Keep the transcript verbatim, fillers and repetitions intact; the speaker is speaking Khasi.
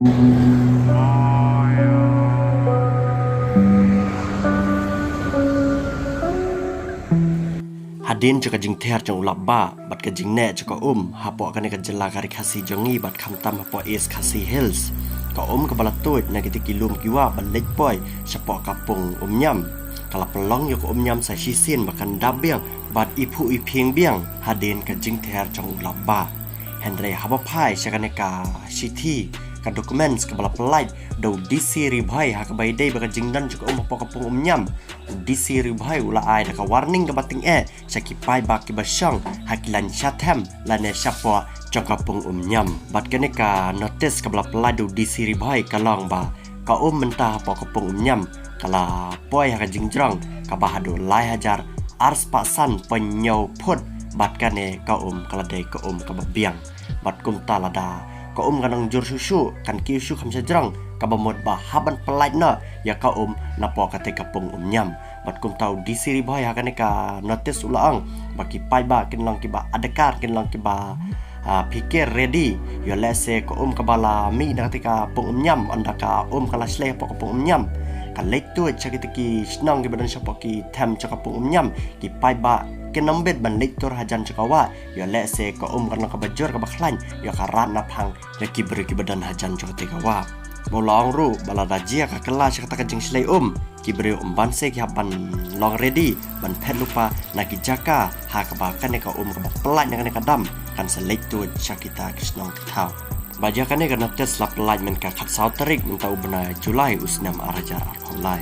Hadien jong ka jingther jong u Lapbah bad ka jingneh jong ka um hapoh kane ka jylla ka Ri Khasi jong ngi bad khamtam hapoh East Khasi Hills, ka um kaba la tuid na kita ki lum ki wah ba leit poi shapoh ka pung Umñiam, ka la pynlong ïa ka Umñiam sa shisien ba kan dap biang bad iphuh iphieng biang hadien ka jingther jong u Lapbah. Hynrei haba phai sha kane ka shithi, ka documents kaba la pynlait da u D C Ri Bhoi ha kaba ïadei bad ka jingdon jong ka um hapoh ka pung Umñiam, u D C Ri Bhoi u la ai da ka warning kaba tyngeh sha ki paidbah kiba shong ha ki lain shathem lane shapoh jong ka pung Umñiam. Bad kane ka notice kaba la pynlait da u D C Ri Bhoi ka long ba ka um mynta hapoh ka pung Umñiam ka la poi ha ka jingjrong kaba haduh lai hajar arspah san point hynñiew phut, bad kane ka um ka la dei ka um kaba biang. Bad kumta lada ka um kan nang jur shuh shuh, kan kiew shuh kham shajrong, kaba mut ba hap ban pynlait noh ïa ka um napoh katei ka pung Umñiam. Bad kumta u D C Ri Bhoi ha kane ka notice u la ong ba ki paidbah kin long kiba adkar, kin long kiba, ah, phikir ready, ïoh lehse ka um kaba la mih na katei ka pung Umñiam, ynda ka um ka la shlei hapoh ka pung Umñiam, ka leit tuid sha kita ki shnong kiba don shapoh ki them jong ka pung Umñiam, ki paidbah kin ym bit ban leit tur hajan jong ka wah, ïoh lehse ka um kan long kaba jur kaba khlaiñ ïa ka rat na phang ïa ki briew kiba don hajan jong katei ka wah. Ba u la ong ruh ba lada jia ka kylla sha kata ka jingshlei um, ki briew ym banse ki hap ban long ready ban phet lypa na ki jaka ha kaba kane ka um kaba pynlait na kane ka dam kan sa leit tuid sha kita ki shnong ki thaw. Ba jia kane ka notice la pynlait mynta ka khatsaw tarik mynta u bnai July u snem ar hajar arphew lai.